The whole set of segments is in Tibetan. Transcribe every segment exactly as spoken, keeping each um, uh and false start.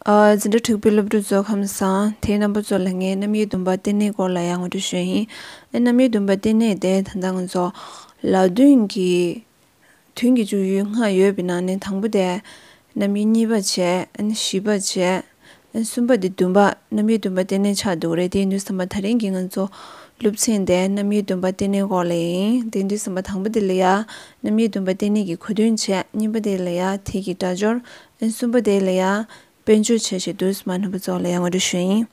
ཨ། འཛིན་གྲྭ་དྲུག་པའི་སློབ་ཕྲུག་ཚོ་ཁམས་བཟང་། དེའི་རྣམ་པ་ཚོ་ལ་ངས་རྣམ་དབྱེ་བདུན་པ་རྟེན་གནས་སྐོར་ལ་ཡང་ངོ་སྤྲོད་ཞུ་ཡིན། ཨ། རྣམ་དབྱེ་བདུན་པ་རྟེན་གནས་དེ་ད་ལྟ་ང་ཚོ་ལ་དོན་གྱི་དོན་གྱི་བཅུ་ཡོད་ལྔ་ཡོད་པའི་ནང་ནས་དང་པོ་དེ་རྣམ་དབྱེ་གཉིས་པ་བྱས། ཨ་ནི་བཞི་པ་བྱས། ཨ་ནི་གསུམ་པ་དེ་བདུན་པ། རྣམ་དབྱེ་བདུན་པ་རྟེན་གནས་ཆགས་འདུག་རེད། དེ་ཡིན་དུས་ཙམ་པ་ད་རིང་གི་ང་ཚོ་སློབ་ཚན་དེ་རྣམ་དབྱེ་བདུན་པ་རྟེན་གནས་སྐོར་ལ་ཡིན། དེ་ཡིན་དུས་ཙམ་པ་དང་པོ་དེ་ལ་ཡ་རྣམ་དབྱེ་བདུན་པ་རྟེན་གནས་ཀྱི་གོ་དོན་བྱས། གཉིས་པ་དེ་ལ་ཡ་དེ་གི་སྒྲ་སྦྱོར། ཨ་ནི་གསུམ་པ་དེ་ལ་ཡ་དཔལ་འབྱོར་བྱས་བྱས་དུས་ཙམ་པ་རྣམ་པ་ཚོ་ལ་ཡ་ངོ་སྤྲོད་ཞུ་ཡིན།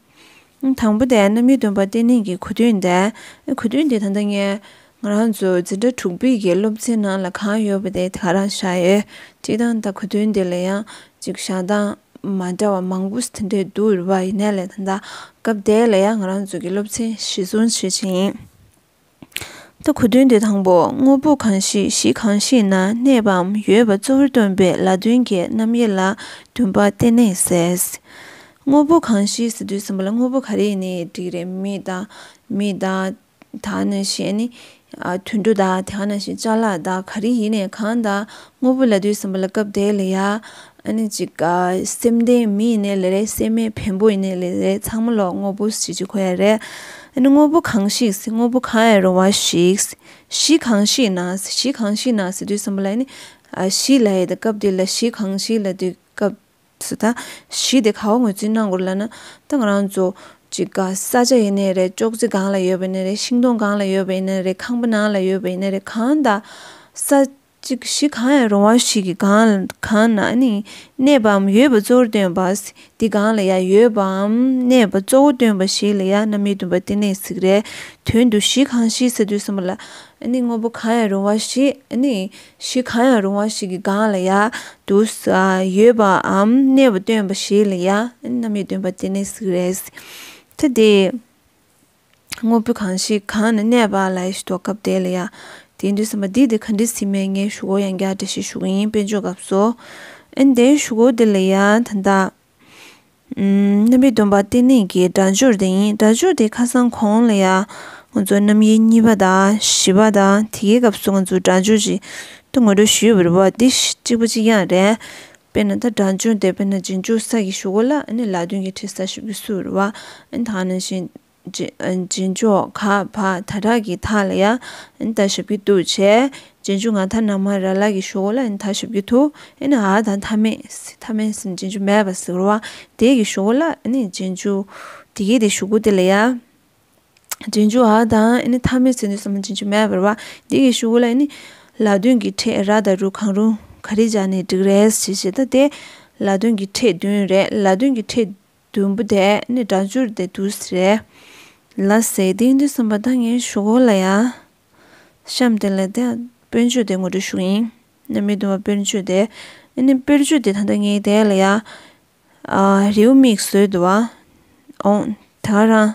དང་པོ་དེ་རྣམ་དབྱེ་བདུན་པ་རྟེན་གནས་ཀྱི་གོ་དོན་དེ། གོ་དོན་དེ་ད་ལྟ་ངས་ང་རང་ཚོ་འཛིན་གྲྭ་དྲུག་པའི་གི་སློབ་ཚན་ནང་ལ་གང་ཡོད་པ་དེ་དེ་ག་རང་བཞག་ཡོད། སྤྱིར་བཏང་ད་གོ་དོན་དེ་ལ་ཡང་ཅིག་བཞག་སྟངས་མ་འདྲ་བ་མང་པོ་དེ་འདྲས་འདུག་རེད་པ། ཡིན་ནའི་ལས་ད་ལྟ་སྐབས་དེ་ལ་ཡང་ང་རང་ཚོ་གི་སློབ་ཚན་གཞིར་བཟུང་བྱེད་ཀྱི་ཡིན། ད་གོ་དོན་དེ་དང་པོ། དངོས་པོ་གང་ཞིག་གཞི་གང་ཞིག་ན་གནས་པའམ་ཡོད་པ་གཙོ་བོར་སྟོན་པའི་ལ་དོན་གྱི་རྣམ་དབྱེ་ལ་བདུན་པ་རྟེན་གནས་ཟེར། དངོས་པོ་གང་ཞིག་ཟེར་དུས་ཙམ་པ་ལ་དངོས་པོ་ག་རེ་ཡིན་ནའི་འགྲིག་རེད། མི་དང་མི་དང་། དེ་ག་ནང་བཞིན་ཨ་ནི་ཨ་དུད་འགྲོ་དང་། དེ་ག་ནང་བཞིན་ཅ་ལག་དང་། ག་རེ་ཡིན་ནའི་གང་དང་། དངོས་པོ་ལབ་དུས་ཙམ་པ་ལ་སྐབས་དེ་ལ་ཡ་ཨ་ནི་ཅིག་ཨ་སེམས་ལྡན་མི་ཡིན་ནའི་ལས་རེད། སེམས་མེད་བེམ་པོ་ཡིན་ནའི་ལས་རེད། ཚང་མ་ལ་དངོས་པོ་ཞེས་བྱ་གོ་ཡ་རེད། ཨ་ནི་དངོས་པོ་གང་ཞིག་ཟེར། དངོས་པོ་གང་ཡང་རུང་བ་ཞིག་གཞི་གང་ཞིག་ན། གཞི་གང་ཞིག་ན་ཟེར་དུས་ཙམ་པ་ལ་ཨ་ནི་ཨ་གཞི་ལབ་ཡ་དེ། སྐབས་དེ་ལ་གཞི་གང་ཞིག་ལབ་དུས་སྐབས་སུ་ད་གཞི་དེ་ག་པར་ངོས་འཛིན་གནང་དགོས་ལབ་ན། ད་ང་རང་ཚོ་ཅིག་ག་ས་ཆ་ཡིན་ནའི་རེད། ཅོག་ཙེ་སྒང་ལ་ཡོད་པ་ཡིན་ནའི་རེད། ཤིང་སྡོང་སྒང་ལ་ཡོད་པ་ཡིན་ནའི་རེད། ཁང་པ་ནང་ལ་ཡོད་པ་ཡིན་ནའི་རེད། གང་དང་ས་ཅིག་གཞི་གང་ཡང་རུང་བ་ཞིག་གི་སྒང་གང་ན་ཨ་ནི་གནས་པའམ་ཡོད་པ་གཙོ་བོར་སྟོན་པ། དེ་སྒང་ལ་ཡ་ཡོད་པའམ་གནས་པ་གཙོ་བོ་སྟོན་པ་ཞིག་ལ་ཡ་རྣམ་དབྱེ་བདུན་པ་རྟེན་གནས་ཟེར་གི་རེད། དོན་དུ་གཞི་གང་ཞིག་ཟེར་དུས་ཙམ་པ་ལ་ཨ་ནི་དངོས་པོ་གང་ཡང་རུང་བ་ཞིག་ཨ་ནི་གཞི་གང་ཡང་རུང་བ་ཞིག་གི་སྒང་ལ་ཡ་དུ་ཡོད་པའམ་གནས་པ་སྟོན་པ་ཞིག་ལ་ཡ་རྣམ་དབྱེ་བདུན་པ་རྟེན་གནས་ཟེར་གི་རེད། ད་དེ་དངོས་པོ་གང་ཞིག་གང་ན་གནས་པ་ལབ་ཡ་ཞིག་འདུག་སྐབས་དེ་ལ་ཡ། དེ་ཡིན་དུས་ཙམ་པ་འདི་དེ་ག་འདྲ་ཟེར་མིན་ངས་ཞུ་སྒོ་ཡང་བསྐྱར་འགྲེལ་བཤད་ཞུ་གི་ཡིན། དཔེ་འཇོག་སྐབས་སུ། ཨ་ནི་དེའི་ཞུ་སྒོ་དེ་ལ་ཡ་ད་ལྟ་ཨམ། རྣམ་དབྱེ་བདུན་པ་རྟེན་གནས་ཀྱི་སྒྲ་སྦྱོར་དེ་ཡིན། སྒྲ་སྦྱོར་དེ་ཁ་སང་གོང་ལ་ཡ་ང་ཚོ་རྣམ་དབྱེ་གཉིས་པ་དང་བཞི་པ་དང་། དེའི་སྐབས་སུ་ང་ཚོ་སྒྲ་སྦྱོར་ཅིག་ད་ངོ་སྤྲོད་ཞུས་པ་རེད་པ། འདི་གཅིག་པ་གཅིག་རྐྱང་རེད། དཔེར་ན་ད་སྒྲ་སྦྱོར་དེ་དཔེར་ན་རྗེས་འཇུག་ས་ཀྱི་གཞུག་གུ་ལ་ཨ་ནི་ལ་དོན་གྱི་ཕྲད་ས་ཞབས་ཀྱུ་སུ་རེད་པ། ཨ་ནི་ད་ག་ནང་བཞིན་རྗེས་རྗེས་འཇུག་ག་བ་ད་དྲག་གི་ད་ལ་ཡ་ཨ་ནི་ད་ཞབས་ཀྱུ་དུ་བྱས། རྗེས་འཇུག་ང་ད་ན་མ་ར་ལ་གི་གཞུག་གུ་ལ་ཨ་ནི་ད་ཞབས་ཀྱུ་དུ། ཨ་ནི་འ་དང་མཐའ་མེད། མཐའ་མེད་ཟེར་ན་རྗེས་འཇུག་མེད་པ་ཟེར་བ། དེ་གི་གཞུག་གུ་ལ་ཨ་ནི་རྗེས་འཇུག་དེ་གི་དེ་གཞུག་གུ་དེ་ལ་ཡ། རྗེས་འཇུག་འ་དང་ཨ་ནི་མཐའ་མེད་ཟེར་དུས་ཙམ་པ་རྗེས་འཇུག་མེད་པ་རེད་པ། དེ་གི་གཞུག་གུ་ལ་ཨ་ནི་ལ་དོན་གྱི་ཕྲད་ར་དང་རུ་གང་རུང་ག་རེ་སྦྱར་ནའི་འགྲིག་རེད་ཞེས་བཤད། ད་དེ་ལ་དོན་གྱི་ཕྲད་བདུན་རེད། ལ་དོན་གྱི་ཕྲད་བདུན་པོ་དེ་ནི་སྒྲ་སྦྱོར་དེ་འདུག་སེ་རེད། ལ་ཟེར། དེ་ཡིན་དུས་ཙམ་པ་ད་ངའི་གཞུག་གུ་ལ་ཡ་གཤམ་དེ་ལ་དེ་དཔེར་བརྗོད་དེ་ངོ་སྤྲོད་ཞུ་གི་ཡིན། རྣམ་དབྱེ་བདུན་པ་དཔེར་བརྗོད་དེ། ཨ་ནི་དཔེར་བརྗོད་དེ་ད་ལྟ་ངས་དེ་ལ་ཡ་ཨ་རེའུ་མིག་བཟོས་འདུག་པ། འོང་། ད་ག་རང་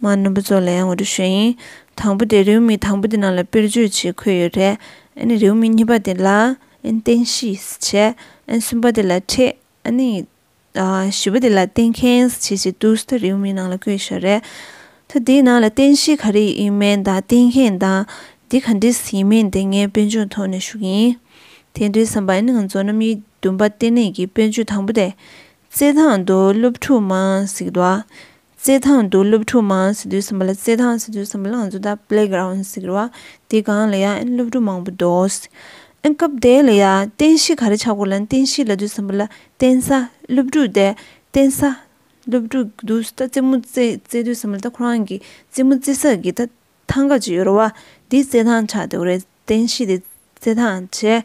མ་རྣམ་པ་ཚོ་ལ་ཡ་ངོ་སྤྲོད་ཞུ་ཡིན། དང་པོ་དེ་རེའུ་མིག་དང་པོ་དེ་ནང་ལ་དཔེར་བརྗོད་ཅིག་འཁོད་ཡོད་རེད། ཨ་ནི་རེའུ་མིག་གཉིས་པ་དེ་ལ་ཨ་ནི་རྟེན་གཞི་བྱས། ཨ་ནི་གསུམ་པ་དེ་ལ་ཕྲད། ཨ་ནི་ཨ་བཞི་པ་དེ་ལ་རྟེན་མཁན་ཞེས་བྱས་འདུག་སེ་རེའུ་མིག་ནང་ལ་བཀོད་བཞག་རེད། ད་དེའི་ནང་ལ་རྟེན་གཞི་ག་རེ་ཡིན་མིན་དང་རྟེན་མཁན་དང་འདི་ག་འདྲས་ཡིན་མིན་དེ་ངས་དཔེར་བརྗོད་ཐོག་ནས་ཞུ་གི་ཡིན། དེ་དུས་ཙམ་པ་ཨ་ནི་ང་ཚོ་རྣམ་དབྱེ་བདུན་པ་རྟེན་གནས་ཀྱི་དཔེར་བརྗོད་དང་པོ་དེ། རྩེད་ཐང་དུ་སློབ་ཕྲུག་མང་ཟེར་གྱི་འདུག་ཨ། རྩེད་ཐང་དུ་སློབ་ཕྲུག་མང་ཟེར་དུས་ཙམ་པ་ལ་རྩེད་ཐང་ཟེར་དུས་ཙམ་པ་ལ་ང་ཚོ་ད་པི་ལེ་གྷ་རའུན་ཌི་ཟེར་གྱི་རེད་པ། དེ་སྒང་ལ་ཡ་ཨ་ནི་སློབ་ཕྲུག་མང་པོ་འདུག་ཨ་ནི་སྐབས་དེ་ལ་ཡ་རྟེན་གཞི་ག་རེ་ཆགས་དགོས་ལབ་ན། རྟེན་གཞི་ལབ་དུས་ཙམ་པ་ལ་རྟེན་ས། སློབ་ཕྲུག་དེ་རྟེན་ས། སློབ་ཕྲུག་འདུག་སེ་ད་རྩེད་མོ་རྩེ་རྩེ་དུས་ཙམ་པ་ལ་ད་ཁོ་རང་གི་རྩེད་མོ་རྩེ་ས་གི་ད་ཐང་ག་ཅིག་ཡོད་རེད་པ། འདི་རྩེད་ཐང་ཆགས་བསྡད་ཡོད་རེད། རྟེན་གཞི་དེ་རྩེད་ཐང་བྱས།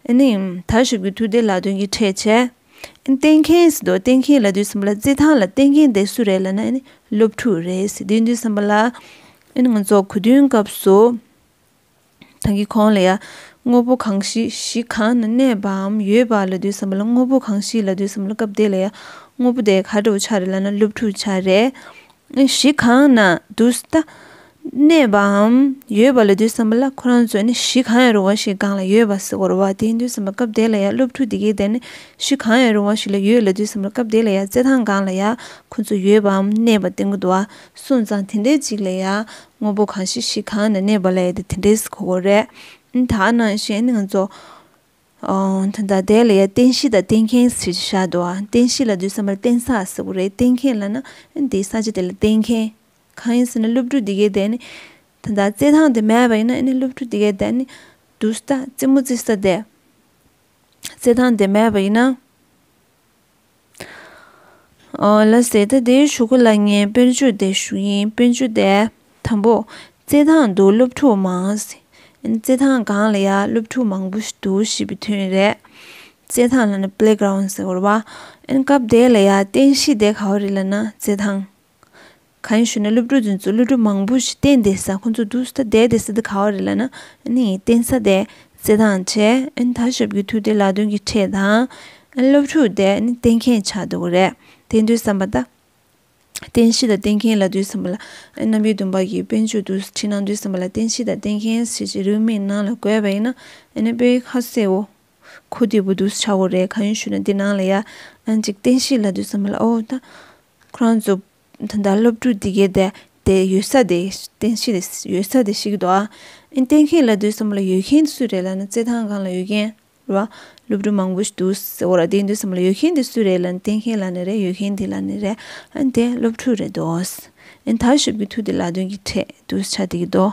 ཨ་ནི་ད་ཞབས་ཀྱུ་དུ་དེ་ལ་དོན་གྱི་ཕྲད་བྱས། ཨ་ནི་རྟེན་མཁན་ཟེར་དུས། རྟེན་མཁན་ལབ་དུས་ཙམ་པ་ལ་རྩེད་ཐང་ལ་རྟེན་མཁན་དེ་སུ་རེད་ལབ་ན། ཨ་ནི་སློབ་ཕྲུག་རེད་ཟེར། དེ་ཡིན་དུས་ཙམ་པ་ལ་ཨ་ནི་ང་ཚོ་གོ་དོན་སྐབས་སུ་ད་གིན་གོང་ལ་ཡ་དངོས་པོ་གང་ཞིག་གཞི་གང་ན་གནས་པའམ་ཡོད་པ་ལབ་དུས་ཙམ་པ་ལ། དངོས་པོ་གང་ཞིག་ལབ་དུས་ཙམ་པ་ལ་སྐབས་དེ་ལ་ཡ་དངོས་པོ་དེ་ག་འདྲ་བོ་ཆགས་རེད་ལབ་ན། སློབ་ཕྲུག་ཆགས་རེད། གཞི་གང་ན་འདུག་སེ་ད་གནས་པའམ་ཡོད་པ་ལབ་དུས་ཙམ་པ་ལ་ཁོ་རང་ཚོ་ནི་གཞི་གང་ཡང་རུང་བ་ཞིག་སྒང་ལ་ཡོད་པ་ཟེར་དགོས་རེད་པ། དེ་ཡིན་དུས་ཙམ་པ་སྐབས་དེ་ལ་ཡ་སློབ་ཕྲུག་དེ་གས་དེ་ནི་གཞི་གང་ཡང་རུང་བ་ཞིག་ལ་ཡོད་ལབ་དུས་ཙམ་པ་ལ་སྐབས་དེ་ལ་ཡ་རྩེད་ཐང་སྒང་ལ་ཡ་ཁོ་ཚོ་ཡོད་པའམ་གནས་པ་བསྟན་གྱི་འདུག་པ། སོང་ཙང་དེ་འདྲའི་ཅིག་ལ་ཡ་དངོས་པོ་གང་ཞིག་གཞི་གང་ན་གནས་པ་ལབ་ཡ་དེ་དེ་འདྲས་གོ་དགོས་རེད། ད་ནང་བཞིན་ནི་ང་ཚོ་ ཨོ། ད་ལྟ་དེ་ལ་ཡ་རྟེན་གཞི་དང་རྟེན་མཁན་ཟེར་བཞག་འདུག་ཨ། རྟེན་གཞི་ལབ་དུས་ཙམ་པར་རྟེན་ས་ཟེར་བ་རེད། རྟེན་མཁན་ལབ་ན་ཨ་ནི་དེའི་ས་ཆ་དེ་ལ་རྟེན་མཁན། གང་ཡིན་ཟེར་ན་སློབ་ཕྲུག་འདི་གའི་དེ་ནི། ད་ལྟ་རྩེད་ཐང་དེ་མེད་པ་ཡིན་ན་ཨ་ནི་སློབ་ཕྲུག་འདི་གའི་དེ་ནི། འདུག་སྟ་རྩེད་མོ་རྩེ་ས་དེ། རྩེད་ཐང་དེ་མེད་པ་ཡིན་ན། ཨོ་ལགས་སེ། ད་དེའི་གཞུག་གུ་ལ་ངས་དཔེར་བརྗོད་དེ་ཞུ་ཡིན། དཔེར་བརྗོད་དེ། དང་པོ། རྩེད་ཐང་དུ་སློབ་ཕྲུག་མང་། རྩེད་ཐང་སྒང་ལ་ཡ་སློབ་ཕྲུག་མང་པོ་ཞིག་འདུག་ཞེས་པའི་དོན་རེད། རྩེད་ཐང་ལབ་ན་པླེ་གྷ་རའུན་ཌི་ཟེར་བ་རེད་བ། ཨ་ནི་སྐབས་དེ་ལ་ཡ་རྟེན་གཞི་དེ་ག་བ་རེད་ལབ་ན་རྩེད་ཐང་། གང་ཡིན་ཞུ་ན་སློབ་ཕྲུག་དེ་ཚོ་སློབ་ཕྲུག་མང་པོ་ཞིག་བསྟན་བསྡད་ས། ཁོང་ཚོ་འདུག་སྟ་བསྡད་བསྡད་ས་དེ་ག་བ་རེད་ལབ་ན་ཨ་ནི་རྟེན་ས་དེ། རྩེད་ཐང་བྱས། ཨ་ནི་ད་ཞབས་ཀྱུ་ཐུག་དེ་ལ་དོན་གྱི་ཕྲད་དང་། ཨ་ནི་སློབ་ཕྲུག་དེ་ཨ་ནི་རྟེན་མཁན་ཆགས་འདུག་གི་རེད། དེ་དུས་ཙམ་པ་ད། རྟེན་གཞི་དང་རྟེན་མཁན་ལབ་དུས་ཙམ་པ་ལ་ཨ་ནི་རྣམ་དབྱེ་བདུན་པ་གི་དཔེར་བརྗོད་དུ་ཁྲིད་གནང་དུས་ཙམ་པ་ལ་རྟེན་གཞི་དང་རྟེན་མཁན་ཞེས་བྱ་རིག་གནས་ནང་ལ་བཀོད་པ་ཡིན་ན་ཨ་ནི་དཔེ་ཁ་གསལ་བོ། གོ་བདེ་པོ་འདུག་ཆགས་ཀྱི་རེད། གང་ཡིན་ཞུ་ན་འདི་ནང་ལ་ཡ་ཨ་ནི་ཅིག་རྟེན་གཞི་ལབ་དུས་ཙམ་པ་ལ་ཨོ་ད། ཁོ་རང་ཚོ་ད་ལྟ་སློབ་ཕྲུག་འདི་གའི་དེ་དེ་ཡོད་ས་དེ་རྟེན་གཞི་དེ་ཡོད་ས་དེ་ཞིག་འདུག་ཨ། ཨ་ནི་རྟེན་མཁན་ལབ་དུས་ཙམ་པ་ལ་ཡོད་མཁན་དེ་སུ་རེད་ལབ་ན་རྩེད་ཐང་སྒང་ལ་ཡོད་མཁན། རེད་བ། སློབ་ཕྲུག་མང་པོ་ཞིག་འདུག་ཟེར་བ་ར། དེ་ཡིན་དུས་ཙམ་པ་ལ་ཡོད་མཁན་དེ་སུ་རེད་ལབ་ན་རྟེན་མཁན་ལབ་ནི་རེད། ཡོད་མཁན་དེ་ལབ་ནི་རེད། ཨ་ནི་དེ་སློབ་ཕྲུག་རེད་འདུག་ཨ་ནི་ད་ཞབས་ཀྱུ་ཐུག་དེ་ལ་དོན་གྱི་ཕྲད་འདུག་ཆགས་བསྡད་ཀྱི་འདུག་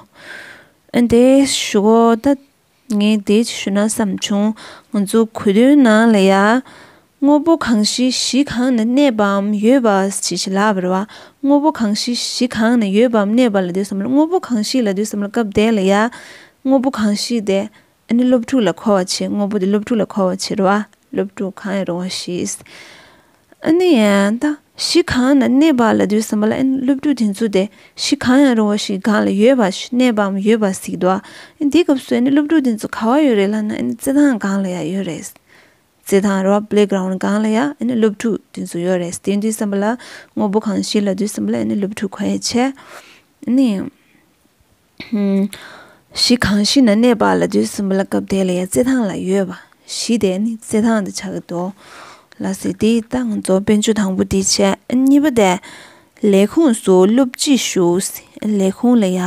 ཨ་ནི་དེ་ཞུ་གོ་ད། ངས་དེ་ཅིག་ཞུ་ན་བསམ་བྱུང་། ང་ཚོ་གོ་དོན་ནང་ལ་ཡ། དངོས་པོ་གང་ཞིག་གཞི་གང་ན་གནས་པའམ་ཡོད་པ་ཞེས་ལབ་པ་རེད་བ། དངོས་པོ་གང་ཞིག་གཞི་གང་ན་ཡོད་པའམ་གནས་པ་ལབ་དུས་ཙམ་པ་ལ་དངོས་པོ་གང་ཞིག་ལབ་དུས་ཙམ་པ་ལ་སྐབས་དེ་ལ་ཡ། དངོས་པོ་གང་ཞིག་དེ། ཨ་ནི་སློབ་ཕྲུག་ལ་གོ་བ་བྱེད། དངོས་པོ་དེ་སློབ་ཕྲུག་ལ་གོ་བ་བྱེད་རེད་བ། སློབ་ཕྲུག་གང་ཡང་རུང་བ་ཞིག་ཨ་ནི་ཡང་ད་གཞི་གང་ན་གནས་པ་ལབ་དུས་ཙམ་པ་ལ་ཨ་ནི་སློབ་ཕྲུག་དེ་ཚོ་དེ་གཞི་གང་ཡང་རུང་བ་ཞིག་སྒང་ལ་ཡོད་པ་ཞིག་གནས་པའམ་ཡོད་པ་ཟེར་གྱི་འདུག་ཨ་ནི་དེའི་སྐབས་སུ་ཨ་ནི་སློབ་ཕྲུག་དེ་ཚོ་ག་བ་ཡོད་རེད་ལབ་ན་ཨ་ནི་རྩེད་ཐང་སྒང་ལ་ཡང་ཡོད་རེད། རྩེད་ཐང་རེད་བ། པླེ་གྷ་རའུན་ཌི་སྒང་ལ་ཡང་ཨ་ནི་སློབ་ཕྲུག་དེ་ཚོ་ཡོད་རེད། དེ་དུས་ཙམ་པ་ལ་དངོས་པོ་གང་ཞིག་ལབ་དུས་ཙམ་པ་ལ་ཨ་ནི་སློབ་ཕྲུག་གོ་ཡ་བྱས། ཨ་ནི། གཞི་གང་ཞིག་ན་གནས་པ་ལབ་དུས་ཙམ་པ་ལ་སྐབས་དེ་ལ་ཡ་རྩེད་ཐང་ལ་ཡོད་པ། གཞི་དེ་ནི་རྩེད་ཐང་དུ་ཆགས་ཀྱི་འདུག་ལགས་སེ། དེ་ད་ང་ཚོ་དཔེར་བརྗོད་དང་པོ་དེ་བྱས། གཉིས་པ་དེ། ལས་ཁུངས་སུ་སློབ་སྤྱི་བཞུགས། ལས་ཁུངས་ལ་ཡ་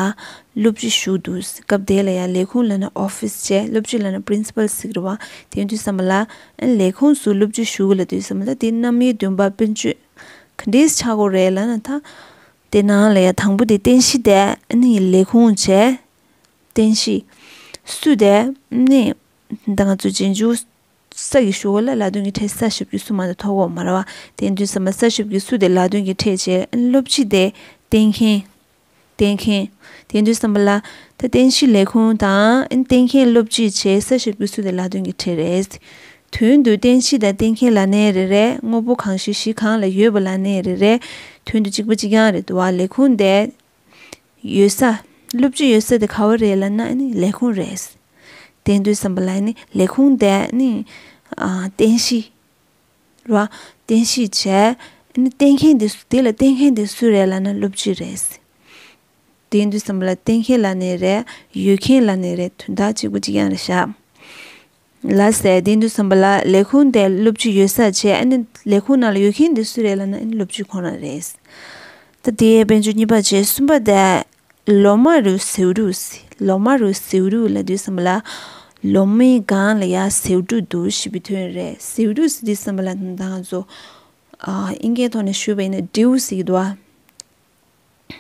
སློབ་སྤྱི་བཞུགས་འདུག་སྐབས་དེ་ལ་ཡ་ལས་ཁུངས་ལབ་ན་ཨོ་ཕི་སི་བྱས། སློབ་སྤྱི་ལབ་ན་པི་རིན་སི་པལ་ཟེར་གྱི་རེད་བ། དེ་དུས་ཙམ་པ་ལ་ལས་ཁུངས་སུ་སློབ་སྤྱི་བཞུགས་ལབ་དུས་ཙམ་པ་ལ་དེ་རྣམ་དབྱེ་བདུན་པ་དཔེར་བརྗོད་ག་འདྲས་ཆགས་ཀྱི་རེད་ལབ་ན་ད། དེ་ནང་ལ་ཡ་དང་པོ་དེ་རྟེན་གཞི་དེ་ཨ་ནི་ལས་ཁུངས་བྱས། རྟེན་གཞི། སུ་དེ་ཨ་ནི་ད་ང་ཚོ་རྗེས་འཇུག་ས་ཀྱི་གཞུག་གུ་ལ་ལ་དོན་གྱི་ཕྲད་ས་ཞབས་ཀྱུ་སུ་མ་གཏོགས་ཐོགས་ཀྱི་ཡོད་མ་རེད་བ། དེ་དུས་ཙམ་པ་ས་ཞབས་ཀྱུ་སུ་དེ་ལ་དོན་གྱི་ཕྲད་བྱས། ཨ་ནི་སློབ་སྤྱི་དེ་རྟེན་མཁན། རྟེན་མཁན། དེ་དུས་ཙམ་པ་ལ་ད་རྟེན་གཞི་ལས་ཁུངས་དང་ཨ་ནི་རྟེན་མཁན་སློབ་སྤྱི་བྱས། ས་ཞབས་ཀྱུ་སུ་དེ་ལ་དོན་གྱི་ཕྲད་རེད། དོན་དུ་རྟེན་གཞི་དང་རྟེན་མཁན་ལབ་ནའི་རེད་རེད། དངོས་པོ་གང་ཞིག་གཞི་གང་ལ་ཡོད་པ་ལབ་ནའི་རེད་རེད། དོན་དུ་གཅིག་པ་གཅིག་རྐྱང་རེད་འདུག་བ། ལས་ཁུངས་དེ་ཡོད་ས། སློབ་སྤྱི་ཡོད་ས་དེ་ག་བ་རེད་ལབ་ན་ཨ་ནི་ལས་ཁུངས་རེད། དེ་དུས་ཙམ་པ་ལ་ཨ་ནི་ལས་ཁུངས་དེ་ཨ་ནི་ཨ་རྟེན་གཞི་རེད་བ། རྟེན་གཞི་བྱས། ཨ་ནི་རྟེན་མཁན་དེ་སུ། དེ་ལ་རྟེན་མཁན་དེ་སུ་རེད་ལབ་ན་སློབ་སྤྱི་རེད། དེ་དུས་ཙམ་པ་ལ་རྟེན་མཁན་ལབ་ནའི་རེད། ཡོད་མཁན་ལབ་ནའི་རེད། དོན་དག་གཅིག་པ་གཅིག་རྐྱང་རེད་ཤག་ལགས་སེ། དེ་དུས་ཙམ་པ་ལ་ལས་ཁུངས་དེ་སློབ་སྤྱི་ཡོད་ས་བྱས། ཨ་ནི་ལས་ཁུངས་ནང་ལ་ཡོད་མཁན་དེ་སུ་རེད་ལབ་ན་ཨ་ནི་སློབ་སྤྱི་ཁོང་རང་རེད། ད་དེའི་དཔེར་བརྗོད་གཉིས་པ་བྱས། གསུམ་པ་དེ་ལོ་མ་རུ་ཟེའུ་འབྲུ། ལོ་མ་རུ་ཟེའུ་འབྲུ་ལབ་དུས་ཙམ་པ་ལ་ལོ་མའི་སྒང་ལ་ཡ་ཟེའུ་འབྲུ་འདུག་ཞེས་པའི་དོན་རེད། ཟེའུ་འབྲུ་ཟེར་དུས་ཙམ་པ་ལ་ད་ང་ཚོ་ཨ་དབྱིན་སྐད་ཐོག་ནས་ཞུས་པ་ཡིན་ན་ཌིའུ་ཟེར་གྱི་འདུག་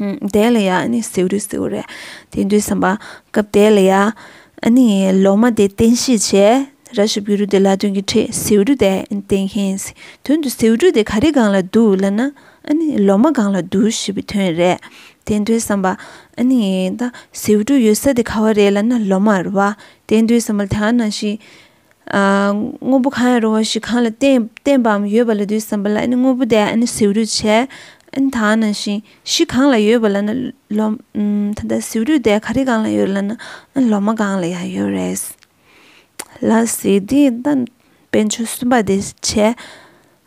བ། དེ་ལ་ཡ་ཨ་ནི་ཟེའུ་འབྲུ་ཟེར་བ་རེད། དེ་དུས་ཙམ་པ་སྐབས་དེ་ལ་ཡ་ཨ་ནི་ལོ་མ་དེ་རྟེན་གཞི་བྱས། ར་ཞབས་ཀྱུ་རུ་དེ་ལ་དོན་གྱི་ཕྲད། ཟེའུ་འབྲུ་དེ་རྟེན་མཁན། དོན་དུ་ཟེའུ་འབྲུ་དེ་ག་རེ་སྒང་ལ་འདུག་ལབ་ན་ཨ་ནི་ལོ་མ་སྒང་ལ་འདུག་ཞེས་པའི་དོན་རེད། དེ་དུས་ཙམ་པ་ཨ་ནི་ད་ཟེའུ་འབྲུ་ཡོད་ས་དེ་ག་བ་རེད་ལབ་ན་ལོ་མ་རེད་བ། དེ་དུས་ཙམ་པ་དེ་ནང་བཞིན། ཨ། དངོས་པོ་གང་ཡང་རུང་བ་ཞིག་གང་ལ་བརྟེན་བརྟེན་པའམ་ཡོད་པ་ལབ་དུས་ཙམ་པ་ལ་ཨ་ནི་དངོས་པོ་དེ་ཨ་ནི་ཟེའུ་འབྲུ་བྱས། ཨ་ནི་ད་ནང་བཞིན་གཞི་གང་ལ་ཡོད་པ་ལབ་ན་ལོ། ཨམ། ད་ལྟ་ཟེའུ་འབྲུ་དེ་ག་རེ་སྒང་ལ་ཡོད་ལབ་ན་ཨ་ནི་ལོ་མ་སྒང་ལ་ཡང་ཡོད་རེད། ལགས་སེ། དེ་ད་དཔེར་བརྗོད་གསུམ་པ་དེ་བྱས།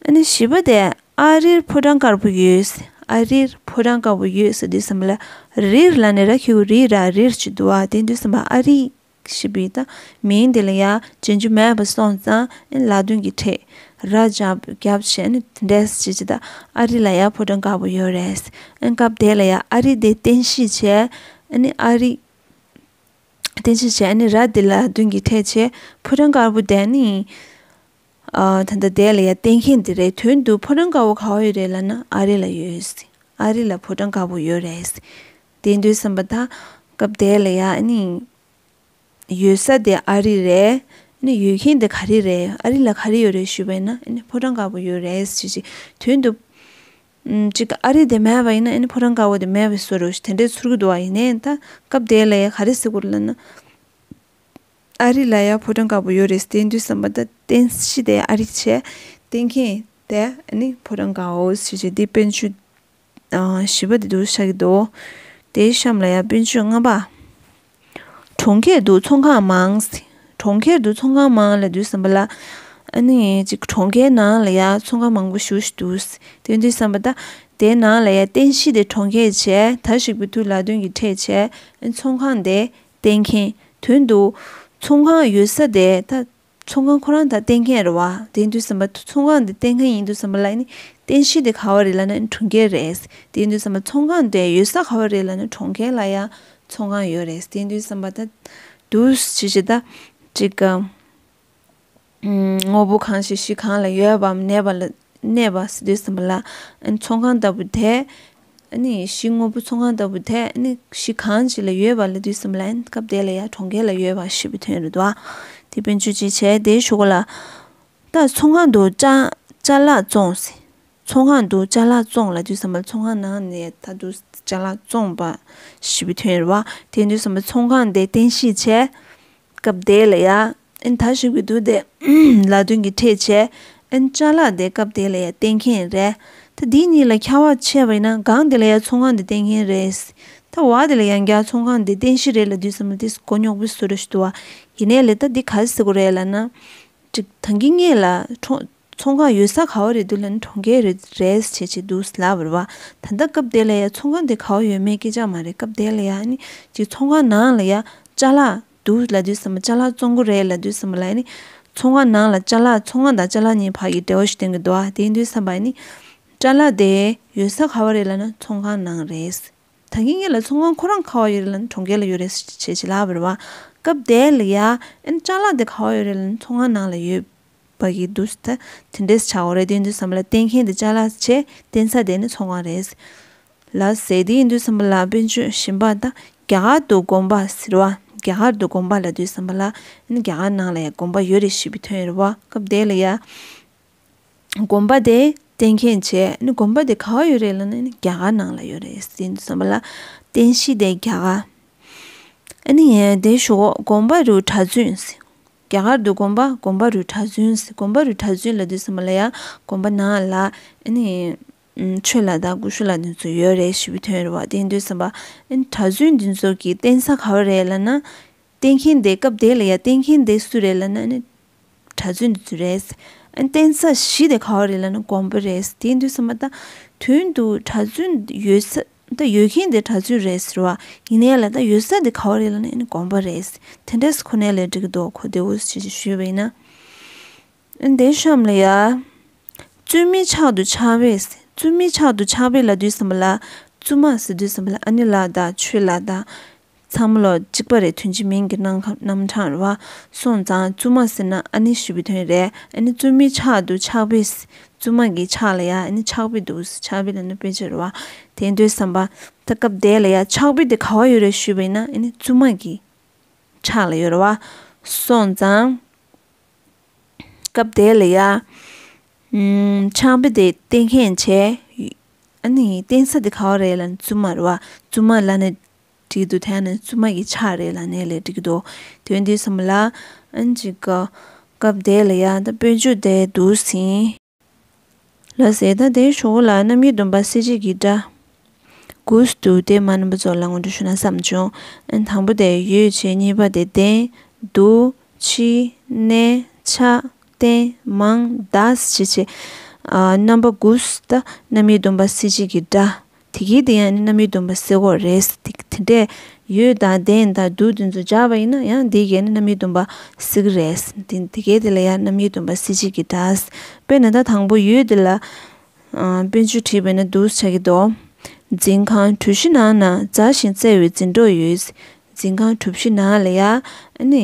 ཨ་ནི་བཞི་པ་དེ་ཨ་རིར་ཕོ་བྲང་དཀར་པོ་ཡོད། ཨ་རིར་ཕོ་བྲང་དཀར་པོ་ཡོད་ཟེར་དུས་ཙམ་པ་ལ་རིར་ལབ་ནས་ར་ཁྱེད་ཀྱི་རི་ར་རིར་གྱི་འདུག་བ། དེ་དུས་ཙམ་པ་ཨ་རི་ཞེས་པའི་ད་མིང་དེ་ལ་ཡ་རྗེས་འཇུག་མེད་པ་སོང་ཙང་ཨ་ནི་ལ་དོན་གྱི་ཕྲད་ར་རྒྱབ་རྒྱབ་བྱས་ནས་དེ་འདྲས་བྱེད་ཀྱི། ད་ཨ་རི་ལ་ཡ་ཕོ་བྲང་དཀར་པོ་ཡོད་རེད། ཨ་ནི་སྐབས་དེ་ལ་ཡ་ཨ་རི་དེ་རྟེན་གཞི་བྱས། ཨ་ནི་ཨ་རི་ རྟེན་གཞི་བྱས། ཨ་ནི་ར་དེ་ལ་མདུན་གྱི་ཕྲད་བྱས། ཕོ་བྲང་དཀར་པོ་དེ་ནི། ཨ། ད་ལྟ་དེ་ལ་ཡ་སྟོན་མཁན་དེ་རེད། དོན་དུ་ཕོ་བྲང་དཀར་པོ་ག་པར་ཡོད་རེད་ལབ་ན་ཨ་རི་ལ་ཡོད། ཨ་རི་ལ་ཕོ་བྲང་དཀར་པོ་ཡོད་རེད། དེ་དུས་ཙམ་པ་ད་སྐབས་དེ་ལ་ཡ་ཨ་ནི་ཡོད་ས་དེ་ཨ་རི་རེད། ཨ་ནི་ཡོད་མཁན་དེ་ག་རེ་རེད། ཨ་རི་ལ་ག་རེ་ཡོད་རེད་ཞུས་པ་ཡིན་ན། ཨ་ནི་ཕོ་བྲང་དཀར་པོ་ཡོད་རེད་ཟེར་ཅིག་དོན་དུ། ཨམ། ཅིག་ཨ་རི་དེ་མེད་པ་ཡིན་ན་ཨ་ནི་ཕོ་བྲང་དཀར་པོ་དེ་མེད་པའི་བཟོ་འདྲ་ཞིག་དེ་འདྲས་ཚོར་གྱི་འདུག་པ། ཡིན་ནའི་ད་སྐབས་དེ་ལ་ཡ་ག་རེ་ཟེར་དགོས་རེད་ལབ་ན། ཨ་རི་ལ་ཡ་ཕོ་བྲང་དཀར་པོ་ཡོད་རེད། དེ་དུས་ཙམ་པ་ད་རྟེན་གཞི་དེ་ཨ་རི་བྱས། སྟོན་མཁན་དེ་ཨ་ནི་ཕོ་བྲང་དཀར་པོ་ཞེས་བྱས། དེ་དཔེ་མཆོག་ཨ། བཞི་པ་དེ་འདུག་ཤག་གི་འདུག་དེའི་གཤམ་ལ་ཡ་དཔེ་མཆོག་ལྔ་པ། གྲོང་ཁྱེར་དུ་ཚོང་ཁང་མང་། གྲོང་ཁྱེར་དུ་ཚོང་ཁང་མང་ལབ་དུས་ཙམ་པ་ལ། ཨ་ནི་ཅིག་གྲོང་ཁྱེར་ནང་ལ་ཡ་ཚོང་ཁང་མང་པོ་ཞེ་པོ་ཅིག་འདུག་དེ་དུས་ཙམ་པ་ད་དེའི་ནང་ལ་ཡ་རྟེན་གཞི་དེ་གྲོང་ཁྱེར་བྱས། ད་ཞིག་པའི་དུས་ལ་དོན་གྱི་ཕྲད་བྱས། ཨ་ནི་ཚོང་ཁང་དེ་སྟོན་མཁན། དོན་དུ་ཚོང་ཁང་ཡོད་ས་དེ་ད་ཚོང་ཁང་ཁོ་རང་ད་སྟོན་མཁན་རེད་པ། དེ་དུས་ཙམ་པ་ཚོང་ཁང་དེ་སྟོན་མཁན་ཡིན་དུས་ཙམ་པ་ལ་ཨ་ནི་རྟེན་གཞི་དེ་ག་པར་རེད་ལབ་ན་གྲོང་ཁྱེར་རེད། དེ་དུས་ཙམ་པ་ཚོང་ཁང་དེ་ཡོད་ས་ག་པར་རེད་ལབ་ན་གྲོང་ཁྱེར་ལ་ཡ་ཚོང་ཁང་ཡོད་རེད། དེ་དུས་ཙམ་པ་ད་འདུག་སེ་བྱས་ད་ཅིག་ག་དངོས་པོ་གང་ཞིག་གཞི་གང་ལ་ཡོད་པའམ་གནས་པ་ལ་གནས་པ་ཟེར་དུས་ཙམ་པ་ལ། ཨ་ནི་ཚོང་ཁང་ལྟ་བུ་དེ། ཨ་ནི་གཞི་དངོས་པོ་ཚོང་ཁང་ལྟ་བུ་དེ་ཨ་ནི་གཞི་གང་ཞིག་ལ་ཡོད་པ་ལབ་དུས་ཙམ་པ་ལ། ཨ་ནི་སྐབས་དེ་ལ་ཡ་གྲོང་ཁྱེར་ལ་ཡོད་པ་ཞེས་པའི་དོན་རེད་དོ། དེ་དཔེ་མཆོག་ཅིག་བྱས། དེའི་གཞུག་ལ་ད་ཚོང་ཁང་དུ་ཅ་ཅ་ལག་བཙོང་ཟེར། ཚོང་ཁང་དུ་ཅ་ལག་བཙོང་ལབ་དུས་ཙམ་པ་ལ་ཚོང་ཁང་ནང་ནས་ད་དུང་ཅ་ལག་བཙོང་པ་ཞེས་པའི་དོན་རེད་པ། དེ་དུས་ཙམ་པ་ཚོང་ཁང་དེ་རྟེན་གཞི་བྱས། སྐབས་དེ་ལ་ཡ། ཨ་ནི་ད་ཞིག་པའི་དུས་དེ་ལ་དོན་གྱི་ཕྲད་བྱས། ཨ་ནི་ཅ་ལག་དེ་སྐབས་དེ་ལ་ཡ་སྟོན་མཁན་རེད། ད་འདི་གཉིས་ལ་ཁྱད་པར་ཕྱེ་བ་ཡིན་ན་སྒང་དེ་ལ་ཡ་ཚོང་ཁང་དེ་སྟོན་མཁན་རེད། ད་བར་དེ་ལ་ཡང་བསྐྱར་ཚོང་ཁང་དེ་རྟེན་གཞི་རེད་ལབ་དུས་ཙམ་པ་དེ་མགོ་རྙོག་པོ་བཟོ་འདྲ་ཞིག་འདུག་པ། ཡིན་ནའི་ལས་ད་འདི་ག་རེ་ཟེར་དགོས་རེད་ལབ་ན། ཅིག་ད་གིན་སྔོན་ལ་ཁྲོ་ཚོང་ཁང་ཡོད་ས་ག་པར་རེད་འདུག་ལབ་ན་གྲོང་ཁྱེར་རེད་རེད་བྱས་བྱས་འདུག་ལབ་པ་རེད་པ། ད་ལྟ་སྐབས་དེ་ལ་ཡ་ཚོང་ཁང་དེ་ག་པར་ཡོད་མེད་སྐད་ཆ་མ་རེད། སྐབས་དེ་ལ་ཡ་ཨ་ནི་ཅིག་ཚོང་ཁང་ནང་ལ་ཡ་ཅ་ལག་འདུག་ལབ་དུས་ཙམ་པ། ཅ་ལག་བཙོང་གི་རེད་ལབ་དུས་ཙམ་པ་ལ་ཨ་ནི་ཚོང་ཁང་ནང་ལ་ཅ་ལག་ཚོང་ཁང་དང་ཅ་ལག་གཉིས་བར་གྱི་འབྲེལ་བ་ཞིག་སྟོན་གྱི་འདུག་པ། དེ་ཡིན་དུས་ཙམ་པ་ཨ་ནི་ཅ་ལག་དེ་ཡོད་ས་ག་པར་རེད་ལབ་ན་ཚོང་ཁང་ནང་རེད། ད་གིན་སྔོན་ལ་ཚོང་ཁང་ཁོ་རང་ག་པར་ཡོད་རེད་ལབ་ན་གྲོང་ཁྱེར་ལ་ཡོད་རེད་བྱས་བྱས་ལབ་པ་རེད་པ། སྐབས་དེ་ལ་ཡ་ཨ་ནི་ཅ་ལག་དེ་ག་པར་ཡོད་རེད་ལབ་ན་ཚོང་ཁང་ནང་ལ་ཡོད་པ་གི་འདུག་ད་དེ་འདྲས་ཆགས་ཡོད་རེད། དེ་ཡིན་དུས་ཙམ་པ་ལ་སྟོན་མཁན་དེ་ཅ་ལག་བྱས། བསྟན་ས་དེ་ནི་ཚོང་ཁང་རེད། ལགས་སེ། དེ་ཡིན་དུས་ཙམ་པ་ལ་དཔེ་མཆོག་བཞི་པ་ད་རྒྱ་གར་དུ་དགོན་པ་ཟེར་བ། རྒྱ་གར་དུ་དགོན་པ་ལབ་དུས་ཙམ་པ་ལ་ཨ་ནི་རྒྱ་གར་ནང་ལ་ཡ་དགོན་པ་ཡོད་རེད་ཞེས་པའི་དོན་རེད་པ། སྐབས་དེ་ལ་ཡ་དགོན་པ་དེ་སྟོན་མཁན་བྱས། ཨ་ནི་དགོན་པ་དེ་ག་པར་ཡོད་རེད་ལབ་ན་ཨ་ནི་རྒྱ་གར་ནང་ལ་ཡོད་རེད། དེ་ཡིན་དུས་ཙམ་པ་ལ་རྟེན་གཞི་དེ་རྒྱ་གར། ཨ་ནི་དེའི་གཞུག་དགོན་པ་རུ་གྲྭ་བཙུན་ཟེར། རྒྱ་གར་དུ་དགོན་པ། དགོན་པ་རུ་གྲྭ་བཙུན་ཟེར། དགོན་པ་རུ་གྲྭ་བཙུན་ལབ་དུས་ཙམ་པ་ལ་ཡ་དགོན་པ་ནང་ལ་ཨ་ནི་ཆོས་ལ་དྭགས་སྐུ་ཞབས་ལ་དེ་ཚོ་ཡོད་རེད་ཞེས་པའི་དོན་རེད་པ། དེ་ཡིན་དུས་ཙམ་པ་ཨ་ནི་གྲྭ་བཙུན་དེ་ཚོ་གི་བསྟན་ས་ག་པར་རེད་ལབ་ན། བསྟན་མཁན་དེ་སྐབས་དེ་ལ་ཡ་བསྟན་མཁན་དེ་སུ་རེད་ལབ་ན་ཨ་ནི་གྲྭ་བཙུན་དེ་ཚོ་རེད། ཨ་ནི་བསྟན་ས་གཞི་དེ་ག་པར་རེད་ལབ་ན་དགོན་པ་རེད། དེ་ཡིན་དུས་ཙམ་པ་ད་དོན་དུ་གྲྭ་བཙུན་ཡོད་ས། ད་ཡོད་མཁན་དེ་གྲྭ་བཙུན་རེད་ཟེར་བ། ཡིན་ནའི་ལ་ད་ཡོད་ས་དེ་ག་པར་རེད་ལབ་ན་ཨ་ནི་དགོན་པ་རེད། དེ་འདྲས་ཁོ་ནའི་ལས་འགྲིག་གི་འདུག་ཁོ་དེ་འུ་ཅི་ཞུས་པ་ཡིན་ན། ཨ་ནི་དེའི་གཤམ་ལ་ཡ། བཙུན་མོའི་ཕྱག་ཏུ་ཕྱག་དཔེ་ཟེར། བཙུན་མོའི་ཕྱག་ཏུ་ཕྱག་དཔེ་ལབ་དུས་ཙམ་པ་ལ་བཙུན་མ་ཟེར་དུས་ཙམ་པ་ལ་ཨ་ནེ་ལགས་དང་ཆོས་ལགས་དང་། ཚང་མ་ལོ་གཅིག་པ་རེད། དོན་གཅིག་མིང་གི་རྣམ་གྲངས་རེད་པ། སོང་ཙང་བཙུན་མ་ཟེར་ན་ཨ་ནེ་ཞེས་པའི་དོན་རེད། ཨ་ནི་བཙུན་མོའི་ཕྱག་ཏུ་ཕྱག་དཔེ། བཙུན་མ་གི་ཕྱག་ལ་ཡ་ཨ་ནི་ཕྱག་དཔེ་འདུག་ཕྱག་དཔེ་ལབ་ན་དཔེ་ཆ་རེད་པ། དེ་ཡིན་དུས་ཙམ་པ་ད་སྐབས་དེ་ལ་ཡ་ཕྱག་དཔེ་དེ་ག་པར་ཡོད་རེད་ཞུས་པ་ཡིན་ན་ཨ་ནི་བཙུན་མ་གི་ཕྱག་ལ་ཡོད་རེད་པ། སོང་ཙང་། སྐབས་དེ་ལ་ཡ། ཨམ། ཕྱག་དཔེ་དེ་བསྟན་མཁན་བྱས། ཨ་ནི་བསྟན་ས་དེ་ག་པར་རེད་ལབ་ན་བཙུན་མ་རེད་པ། བཙུན་མ་ལབ་ནའི་འགྲིག་འདུག་དེ་ནི་བཙུན་མ་གི་ཕྱག་རེད་ལབ་ནའི་ལས་འགྲིག་འདུག་དོན་དུས་ཙམ་པ་ལ་ཨ་ནི་ཅིག་ག་སྐབས་དེ་ལ་ཡ་ད་དཔེ་མཆོག་དེ་འདུག་ཟིན། ལགས་སེ། ད་དེའི་གཞུག་ལ་རྣམ་དབྱེ་བསྡོམས་པ་གསལ་བྱེད་ཀྱི་སྒྲ། དགུ་འདུག་དེ་མ་རྣམ་པ་ཚོ་ལ་ངོ་སྤྲོད་ཞུ་ན་བསམ་བྱུང་། ཨ་ནི་དང་པོ་དེ་ཡོད་བྱས། གཉིས་པ་དེ་ལྡན། འདུག་ཕྱི། གནས། ཆགས། བརྟན། མང་། འདས་བྱས་བྱས། ཨ། རྣམ་པ་དགུ་ད་རྣམ་དབྱེ་བསྡོམས་པ་གསལ་བྱེད་ཀྱི་སྒྲ། དེ་གའི་དེ་ཡང་ནི་རྣམ་དབྱེ་བསྡོམས་པ་གསལ་གྱི་རེད། དེ་དེ་འདྲས་ཡོད་དང་ལྡན་དང་འདུག་དེ་ཚོ་སྦྱར་བ་ཡིན་ན་ཡང་དེ་གའི་ནི་རྣམ་དབྱེ་བསྡོམས་པ་གསལ་གྱི་རེད། དེ་དེ་གའི་དེ་ལ་ཡང་རྣམ་དབྱེ་བསྡོམས་པ་གསལ་བྱེད་ཀྱི་སྒྲ། དཔེར་ན་ད་དང་པོ་ཡོད་དེ་ལ། ཨ། དཔེ་མཆོག་བྲིས་པ་ཡིན་ན་འདུག་སེ་ཆགས་ཀྱི་འདུག་འཛིན་ཁང་། གྲུ་བཞི་ནང་ན་མཛའ་ཞིང་བརྩེ་བའི་འཛིན་གྲོགས་ཡོད། འཛིན་ཁང་གྲུ་བཞི་ནང་ལ་ཡ་ཨ་ནི་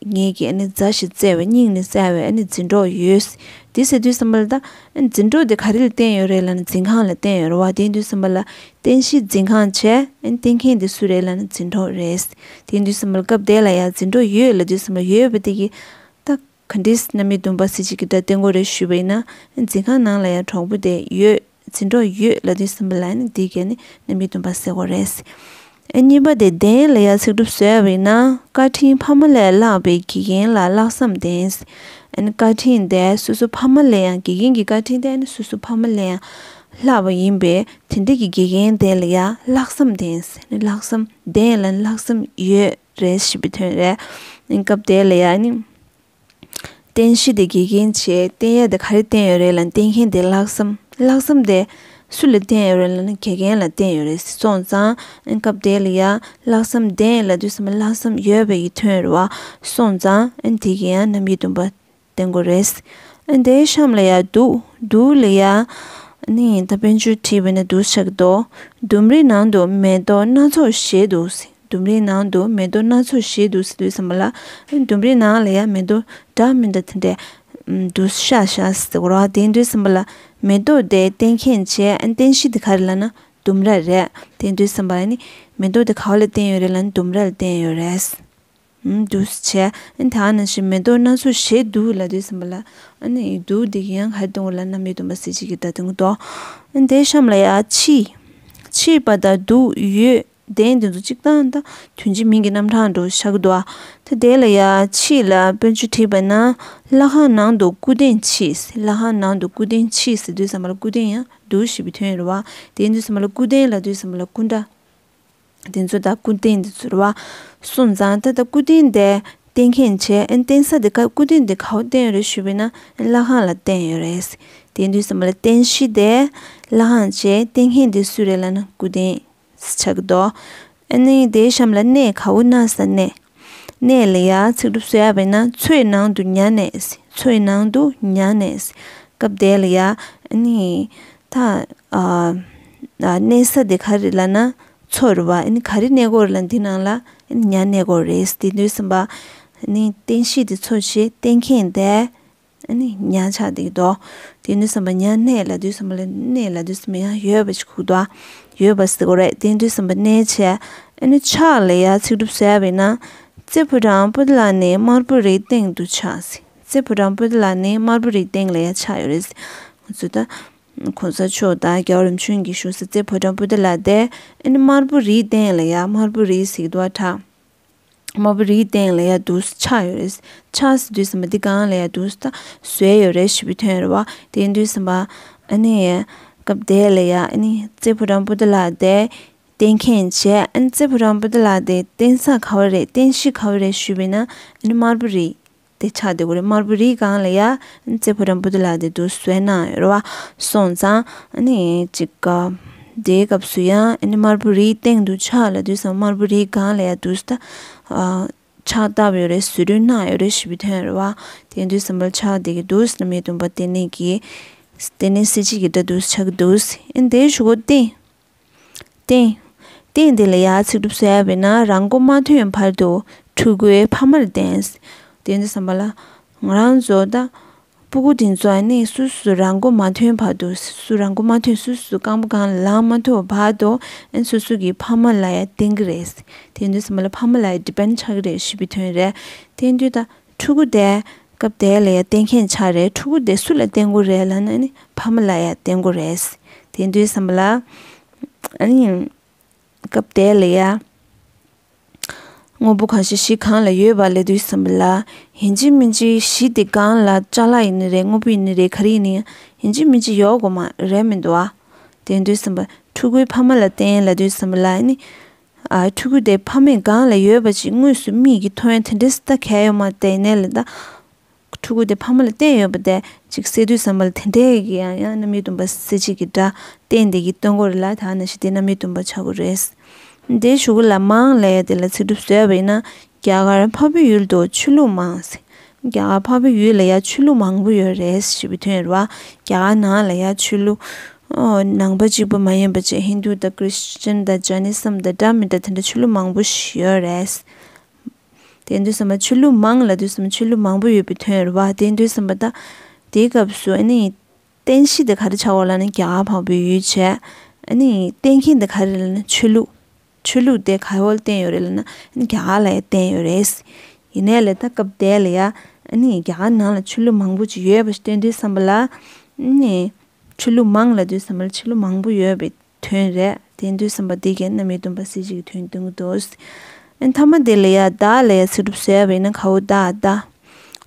ངེད་ཀྱིས་ཨ་ནི་མཛའ་ཞིག་བཙལ་བའི་སྙིང་ནས་བཙལ་བའི་ཨ་ནི་འཛིན་གྲོགས་ཡོད། དེ་ཟེར་དུས་ཙམ་པ་ལ་ད་ཨ་ནི་འཛིན་གྲོགས་དེ་ག་རེ་ལ་བརྟེན་ཡོད་རེད་ལབ་ན། འཛིན་ཁང་ལ་བརྟེན་ཡོད་རེད་བ། དེ་ཡིན་དུས་ཙམ་པ་ལ་རྟེན་གཞི་འཛིན་ཁང་བྱས། ཨ་ནི་བརྟེན་མཁན་དེ་སུ་རེད་ལབ་ན་འཛིན་གྲོགས་རེད། དེ་ཡིན་དུས་ཙམ་པ་ལ་སྐབས་དེ་ལ་ཡ་འཛིན་གྲོགས་ཡོད་ལབ་དུས་ཙམ་པ་ལ་ཡོད་པ་དེ་གིས་ད་ག་འདྲས་རྣམ་དབྱེ་བདུན་པ་ཟེར་ཅིག་གི་སྒྲ་བསྟན་དགོས་རེད་ཞུས་པ་ཡིན་ན། འཛིན་ཁང་ནང་ལ་ཡང་གྲོགས་པོ་དེ་ཡོད། འཛིན་གྲོགས་ཡོད་ལབ་དུས་ཙམ་པ་ལ་ནི་འདི་གས་ནི་རྣམ་དབྱེ་བདུན་པ་ཟེར་དགོས་རེད། ཨ་གཉིས་པ་དེ་ལྡན་ལ་ཡང་ཚིག་གྲུབ་བཟོས་པ་ཡིན་ན། བཀའ་དྲིན་ཕ་མ་ལས་ལྷག་པའི་དགེ་རྒན་ལ་ལྷག་བསམ་ལྡན། ཨ་ནི་བཀའ་དྲིན་དེ་སོ་སོ་ཕ་མ་ལས་ཡང་དགེ་རྒན་གྱི་བཀའ་དྲིན་དེ་ཨ་ནི་སོ་སོ་ཕ་མ་ལས་ཡང་ལྷག་པ་ཡིན་པས། དེ་འདྲ་གི་དགེ་རྒན་དེ་ལ་ཡང་ལྷག་བསམ་ལྡན། ཨ་ནི་ལྷག་བསམ་ལྡན་ལ་ནི་ལྷག་བསམ་ཡོད་རེད་ཞེས་པའི་དོན་རེད། ཨ་ནི་སྐབས་དེ་ལ་ཡང་ནི། བསྟེན་གཞི་དེ་དགེ་རྒན་བྱས། བསྟེན་ཡ་དེ་ག་རེ་བསྟེན་ཡོད་རེད་ལབ་ན། བསྟེན་མཁན་དེ་ལྷག་བསམ། ལྷག་བསམ་དེ་སུ་ལ་བསྟེན་ཡོད་རེད་ལབ་ན། དགེ་རྒན་ལ་བསྟེན་ཡོད་རེད། སོང་ཙང་ཨ་ནི་སྐབས་དེ་ལ་ཡ་ལྷག་བསམ་ལྡན་ལབ་དུས་ཙམ་པ་ལྷག་བསམ་ཡོད་པའི་གི་དོན་རེད་བ། སོང་ཙང་ཨ་ནི་དེ་གི་ཡང་རྣམ་དབྱེ་བདུན་པ་བསྟན་དགོས་རེད། ཨ་ནི་དེའི་གཤམ་ལ་ཡ་དུག་དུག་ལ་ཡ་ཨ་ནི་ད་དཔལ་འབྱོར་བྲིས་པ་ཡིན་ན་འདུག་སེ་ཆགས་ཀྱི་འདུག་ལྡུམ་རའི་ནང་དུ་མེ་ཏོག་སྣ་ཚོགས་བཞད་འདུག་ཟེར། ལྡུམ་རའི་ནང་དུ་མེ་ཏོག་སྣ་ཚོགས་བཞད་འདུག་ཟེར་དུས་ཙམ་པ་ལ། ལྡུམ་རའི་ནང་ལ་ཡ་མེ་ཏོག་འདྲ་མི་འདྲ་དེ་འདྲས་འདུག་ཤ་ཤ་ཟེར་གོ་ར། དེ་དུས་ཙམ་པ་ལ་མེ་ཏོག་དེ་བསྟེན་མཁན་བྱས། ཨ་ནི་བསྟེན་གཞི་དེ་ག་རེ་ལབ་ན་ལྡུམ་ར་རེད། དེ་དུས་ཙམ་པ་ལ་ནི་མེ་ཏོག་དེ་ག་བ་ལ་བསྟེན་ཡོད་རེད་ལབ་ན་ལྡུམ་ར་ལ་བསྟེན་ཡོད་རེད། ཨུམ་འདུག་སེ་བྱས། ཨ་ནི་ད་ནང་བཞིན་མེ་ཏོག་སྣ་ཚོགས་བཞད་འདུག་ལབ་དུས་ཙམ་པ་ལ། ཨ་ནི་འདུག་དེ་གི་ཡང་ག་རེ་གཏོང་དགོས་ལབ་ན་རྣམ་དབྱེ་བདུན་པ་ཟེར་ཅིག་གི་སྒྲ་གཏོང་གི་འདུག་ཨ་ནི་དེའི་གཤམ་ལ་ཡ་མཆིས། མཆིས་པ་དང་དུག་ཡོད་ལྡན་དེ་ཚོ་གཅིག་དང་ད་དོན་གཅིག་མིང་གི་རྣམ་གྲངས་འདྲ་བོ་ཆགས་ཀྱི་འདུག་ཨ་ད་དེ་ལ་ཡ་མཆིས་ལ་དཔེར་བརྗོད་བྲིས་པ་ན། ལྷ་ཁང་ནང་དུ་སྐུ་རྟེན་མཆིས། ལྷ་ཁང་ནང་དུ་སྐུ་རྟེན་མཆིས་ཟེར་དུས་ཙམ་པ་ལ་སྐུ་རྟེན་ཡང་འདུག་ཞེས་པའི་དོན་རེད་བ། དེ་ཡིན་དུས་ཙམ་པ་ལ་སྐུ་རྟེན་ལབ་དུས་ཙམ་པ་ལ་སྐུ་འདྲ། དེ་ཚོ་ད་སྐུ་རྟེན་དེ་ཚོ་རེད་བ། སོང་ཙང་ད་ལྟ་སྐུ་རྟེན་དེ་བསྟེན་མཁན་བྱས། ཨ་ནི་བསྟེན་ས་དེ་ག་སྐུ་རྟེན་དེ་ག་བ་བསྟེན་ཡོད་རེད་ཞུས་པ་ཡིན་ན། ཨ་ནི་ལྷ་ཁང་ལ་བསྟེན་ཡོད་རེད། དེ་དུས་ཙམ་པ་ལ་བསྟེན་གཞི་དེ་ལྷ་ཁང་བྱས། བསྟེན་མཁན་དེ་སུ་རེད་ལབ་ན་སྐུ་རྟེན་ཆགས་ཀྱི་འདུག་ཨ་ནི་དེའི་གཤམ་ལ་གནས། ག་འོག་ན་ས་གནས། གནས་ལ་ཡ་ཚིག་གྲུབ་བཟོས་ཡ་བས་ན། མཚོའི་ནང་དུ་ཉ་གནས། མཚོའི་ནང་དུ་ཉ་གནས། སྐབས་དེ་ལ་ཡ་ཨ་ནི་ད་ཨ་ཨ་གནས་ས་དེ་ག་རེ་ལབ་ན་མཚོ་རེད་བ། ཨ་ནི་ག་རེ་གནས་དགོས་རེད་ལབ་ན་འདི་ནང་ལ་ཨ་ནི་ཉ་གནས་དགོས་རེད། དེ་དུས་ཙམ་པ་ཨ་ནི་བསྟེན་གཞི་དེ་མཚོ་བྱས། བསྟེན་མཁན་དེ་ཨ་ནི་ཉ་ཆགས་བསྡད་ཀྱི་འདུག་དེ་དུས་ཙམ་པ་ཉ་གནས་ལབ་དུས་ཙམ་པ་ལ་གནས་ལབ་དུས་ཙམ་པ་ཡང་ཡོད་པ་ཞིག་གོ་གི་འདུག་ཡོད་པ་ཟེར་དགོས་རེད། དེ་དུས་ཙམ་པ་གནས་བྱས། ཨ་ནི་ཕྱག་ལ་ཡ་ཚིག་གྲུབ་བཟོས་པས་ན། རྩེ་ཕོ་བྲང་པོ་ཏ་ལ་ནས་དམར་པོ་རིའི་སྟེང་དུ་ཕྱག་ཟེར། རྩེ་ཕོ་བྲང་པོ་ཏ་ལ་ནས་དམར་པོ་རིའི་སྟེང་ལ་ཡ་ཕྱག་ཡོད་རེད། ང་ཚོ་ད་གོང་ས་མཆོག་དང་རྒྱལ་བ་རིམ་བྱོན་གྱི་བཞུགས་ས་རྩེ་ཕོ་བྲང་པོ་ཏ་ལ་དེ། ཨ་ནི་དམར་པོ་རིའི་སྟེང་ལ་ཡ། དམར་པོ་རི་ཟེར་གྱི་འདུག་བ། བྲག་དམར་པོ་རིའི་སྟེང་ལ་ཡ་འདུག་སེ་ཕྱག་ཡོད་རེད། ཕྱག་ཟེར་དུས་ཙམ་པ་འདི་སྒང་ལ་ཡ་འདུག་སེ་ད་བཟོས་ཡོད་རེད་ཞེས་པའི་དོན་རེད་བ། དེ་དུས་ཙམ་པ་ཨ་ནི་སྐབས་དེ་ལ་ཡ་ཨ་ནི་རྩེ་ཕོ་བྲང་པོ་ཏ་ལ་དེ་བསྟེན་མཁན་བྱས། ཨ་ནི་རྩེ་ཕོ་བྲང་པོ་ཏ་ལ་དེ་བསྟེན་ས་ག་བ་རེད། བསྟེན་གཞི་ག་བ་རེད་ཞུས་པས་ན། ཨ་ནི་དམར་པོ་རི་དེ་ཆགས་བསྡད་ཀྱི་རེད། དམར་པོ་རིའི་སྒང་ལ་ཡ་ཨ་ནི་རྩེ་ཕོ་བྲང་པོ་ཏ་ལ་དེ་འདུག་སེ་བཟོས་གནང་ཡོད་རེད་བ། སོང་ཙང་ཨ་ནི་ཅིག་ག་དེའི་སྐབས་སུ་ཡང་ཨ་ནི་དམར་པོ་རིའི་སྟེང་དུ་ཕྱག་ལབ་དུས་ཙམ་དམར་པོ་རིའི་སྒང་ལ་ཡ་འདུག་སེ་ད་ཨ་ཕྱག་བཏབ་ཡོད་རེད། བཟོ་སྐྲུན་གནང་ཡོད་རེད་ཞེས་པའི་དོན་རེད་བ། དེ་དུས་ཙམ་པ་ལ་ཕྱག་དེ་གི་འདུག་སེ་རྣམ་དབྱེ་བདུན་པ་བསྟན་ནས་ཀྱི། བསྟན་ནས་གསལ་བྱེད་ཀྱི་སྒྲ་འདུག་སེ་ཆགས་ཀྱི་འདུག་ཨ་ནི་དེའི་གཞུག་གུ་བསྟེན། བསྟེན། བསྟེན་དེ་ལ་ཡ་ཚིག་གྲུབ་བཟོས་པས་ན། རང་མགོ་མ་ཐོན་བར་དུ་ཕྲུ་གུའི་ཕ་མར་བསྟེན། དེ་འདི་བསམ་པ་ལ་ང་རང་ཚོ་ད་སྤུ་གུ་དེ་ཚོ་ཨ་ནི་སུ་སུ་རང་མགོ་མ་ཐོན་བར་དུ། སུ་རང་མགོ་མ་ཐོན། སུ་སུ་རྐང་པ་སྒང་ལ་ལངས་མ་ཐུབ་བར་དུ་ཨ་ནི་སོ་སོ་གི་ཕ་མ་ལ་ཡ་བསྟེན་གི་རེད། དེ་འདི་བསམ་པ་ལ་ཕ་མ་ལ་ཡ་ཌི་པེན་ཌི་ཆགས་གི་རེད་ཞེས་པའི་དོན་རེད། དེ་འདི་ད་ཕྲུ་གུ་དེ་སྐབས་དེ་ལ་ཡ་བསྟེན་མཁན་ཆགས་རེད། ཕྲུ་གུ་དེ་སུ་ལ་བསྟེན་དགོས་རེད་ལབ་ན་ཨ་ནི་ཕ་མ་ལ་ཡ་བསྟེན་དགོས་རེད། དེ་འདི་བསམ་པ་ལ་ཨ་ནི་སྐབས་དེ་ལ་ཡ། དངོས་པོ་གང་ཞིག་གཞི་གང་ལ་ཡོད་པ་ལབ་དུས་ཙམ་པ་ལ། ཡིན་གཅིག་མིན་གཅིག་གཞི་དེ་སྒང་ལ་ཅ་ལག་ཡིན་ནི་རེད། དངོས་པོ་ཡིན་ནི་རེད། ག་རེ་ཡིན་ནི་ཡིན་གཅིག་མིན་གཅིག་ཡོད་དགོས་མ་རེད་མི་འདུག་ཨ། དེ་དུས་ཙམ་པ་ཕྲུ་གུའི་ཕ་མ་ལ་བསྟེན་ལབ་དུས་ཙམ་པ་ལ་ཨ་ནི། ཨ་ཕྲུ་གུ་དེ་ཕ་མའི་སྒང་ལ་ཡོད་པ་ཅིག་དངོས་སུ་མིག་གིས་མཐོང་ཡ་དེ་འདྲས་ད་གལ་ཡོད་མ་རེད། ཡིན་ནའི་ལ་ད། ཕྲུ་གུ་དེ་ཕ་མ་ལ་བརྟེན་ཡོད་པ་དེ་ཅིག་གསལ་དུས་ཙམ་པ་ལ་དེ་འདྲའི་གི་ཡང་ཡང་རྣམ་དབྱེ་བདུན་པ་གསལ་བྱེད་ཀྱི་སྒྲ་བསྟན་དེ་གི་སྟོན་གོ་རེད་ལ། ད་ནང་བཞིན་དེ་རྣམ་དབྱེ་བདུན་པ་ཆགས་ཀྱི་རེད། དེའི་གཞུག་གུ་ལ་མང་ལབ་ཡ་དེ་ལ་ཚིག་གྲུབ་བཟོས་པ་ཡིན་ན། རྒྱ་གར་འཕགས་པའི་ཡུལ་དུ་ཆོས་ལུགས་མང་ཟེར། རྒྱ་གར་འཕགས་པའི་ཡུལ་ལ་ཡ་ཆོས་ལུགས་མང་པོ་ཡོད་རེད་ཞེས་པའི་དོན་རེད་བ། རྒྱ་གར་ནང་ལ་ཡ་ཆོས་ལུགས་ ཨོ། ནང་པ་གཅིག་པུ་མ་ཡིན་པ་བྱས་ཧིན་དུ་དང་ཁྲིས་ཅན་དང་ཇ་ནི་སམ་དང་འདྲ་མི་འདྲ་དེ་འདྲ་ཆོས་ལུགས་མང་པོ་ཞིག་ཡོད་རེད། དེ་དུས་ཙམ་པ་ཆོས་ལུགས་མང་ལབ་དུས་ཙམ་པ་ཆོས་ལུགས་མང་པོ་ཡོད་པའི་དོན་རེད་བ། དེ་དུས་ཙམ་པ་ད་དེའི་སྐབས་སུ་ཨ་ནི་རྟེན་གཞི་དེ་ག་རེ་ཆགས་པ་ལབ་ན་རྒྱ་གར་བ་པོའི་ཡུལ་བྱས། ཨ་ནི་རྟེན་མཁན་དེ་ག་རེ་ལབ་ན་ཆོས་ལུགས། ཆོས་ལུགས་དེ་ག་བོར་བརྟེན་ཡོད་རེད་ལབ་ན་ཨ་ནི་རྒྱ་གར་ལ་ཡང་བརྟེན་ཡོད་རེད། ཡིན་ནའི་ལས་ད་སྐབས་དེ་ལ་ཡ་ཨ་ནི་རྒྱ་གར་ནང་ལ་ཆོས་ལུགས་མང་པོ་ཅིག་ཡོད་པ་ཞིག་བསྟན་དུས་ཙམ་པ་ལ་ཨ་ནི་ཆོས་ལུགས་མང་ལབ་དུས་ཙམ་པ་ལ་ཆོས་ལུགས་མང་པོ་ཡོད་པའི་དོན་རེད། དེ་དུས་ཙམ་པ་དེ་གའི་རྣམ་དབྱེ་བསྡོམས་པ་གསལ་བྱེད་ཀྱི་དོན་སྟོན་གྱི་འདུག་ཨ་ནི་མཐའ་མ་དེ་ལ་ཡ་བདག་ལ་ཡ་ཚིག་གྲུབ་བཟོས་པ་ཡིན་ན་ག་བོ་བདག་བདག་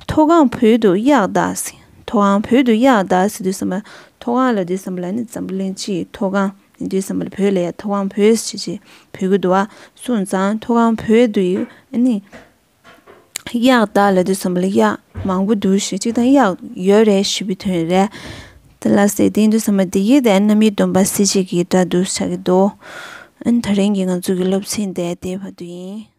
མཐོ་སྒང་བོད་དུ་གཡག་བདག་ཟེར། མཐོ་སྒང་བོད་དུ་གཡག་བདག་ཟེར་དུས་ཙམ་པ་མཐོ་སྒང་ལབ་དུས་ཙམ་པ་ལ་ནི་འཛམ་བུ་གླིང་སྤྱིའི་མཐོ་སྒང་ཡིན་དུས་ཙམ་པ་ལ་བོད་ལ་ཡ་མཐོ་སྒང་བོད་ཟེར་ཅིག་བོད་ཀྱི་འདུག་བ། སོང་ཙང་མཐོ་སྒང་བོད་དུ་ཡི་ཨ་ནི་གཡག་བདག་ལབ་དུས་ཙམ་པ་ལ་གཡག་མང་པོ་འདུག་ཞེས་གཅིག་དང་གཡག་ཡོད་རེད་ཞུ་བའི་དོན་རེད། དེ་ལ་ཟེར་དེ་ཡིན་དུས་ཙམ་པ་དེ་ཡི་དེ་རྣམ་དབྱེ་བསྡོམས་པ་གསལ་བྱེད་ཀྱི་སྒྲ་འདུག་ཆགས་ཀྱི་འདུག་ཨ་ནི་ད་རིང་གི་ང་ཚོ་གི་སློབ་ཚན་དེ་དེ་བར་དུ་ཡིན།